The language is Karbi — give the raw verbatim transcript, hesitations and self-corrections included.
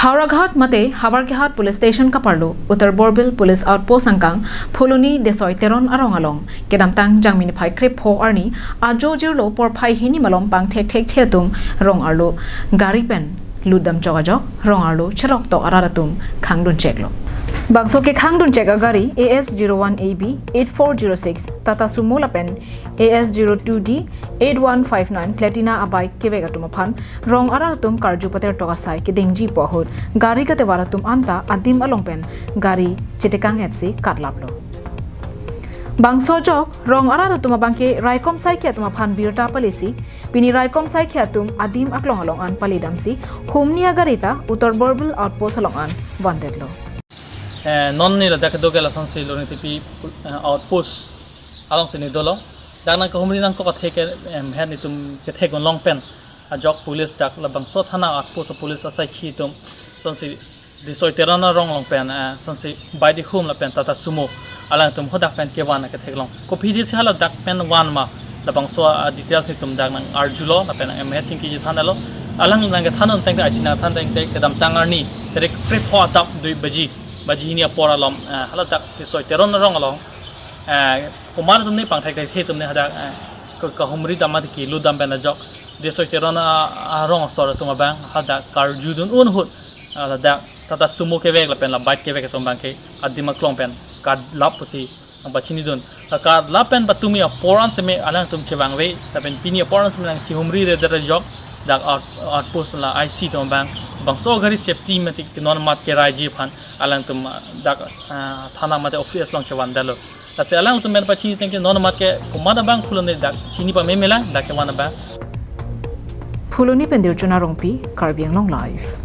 Howraghat mate Havarkehat Police Station kaparlo, Uttar Borbil Police Outpost angkang, Phuloni Desoi Teron arong along, kedamtang Jangmi niphai krepho arni, ajo jirlo porphai hini malom pangthekthek the atum rong arlo gari pen lutdam chok ajok, rong arlo cherok tok arat atum khangdun cheklo. Bangso kekhangdun chek agari A S zero one A B eight four zero six Tata Sumo lapen A S zero two D eight one five nine Platina abike kevek atum aphan rong arat atum karju pater tok asai kedengji pu ahut gari katevar atum anta adim along pen gari chetekang etsi katlaplo. Bangso ajok rong arat atum abangke raikom saikhi atum aphan birta palisi, pini raikom saikhi atum adim aklong along an palidamsi humni agari ta Uttar Borbil Outpost along an vandetlo. Eh, non ni ladak kedo ke lasonsi Lorengtepi eh, outpost alongsi ni dolo. Dak nangkehumri nangkok athe ke em, her nitum kethek long pen ajok police dak labangso thana outpost police asaikhi atum sonsi Desoi Teron arong along pen eh, sonsi bike ihum lapen Tata Sumo alangtum hadak pen kevan ketheklong. Kophi disi hala dak pen van ma labangso ah, details nitum dak nang arjulo lapen nang em chingki ji than alo. Alang nangkethan un tangte aisi nangthan tangte kedamtang arni tarik krepho adap dui baji, baji hini apor alom eh, hala dak Desoi Teron arong along eh, komat atum ni pangthekthek the atum ni hadak eh, ke- kehumri dam mati kelutdam pen ajok Desoi Teron a- arong asor atum abang hadak karjudun un ahut ah, hadak Tata Sumo kevek lapen la bike kevek atum abangke adim aklong pen katlap pusi nangpachinidun. La katlap pen patumi apor an seme alangtum chevangve lapen pini apor an seme nangchihumri redet ajok dak out- outpost la I C atum abang bangso gari safety mati ke non mat keraiji aphan alangtum ah, dak ah, thana mate office along chevandetlo. Lasi alangtum pen pachini tangte non mat ke komat abang Phuloni dak chini pamemelang dak kevan abang. Phuloni pen Dirchuna Rongpi, Karbi Anglong Live.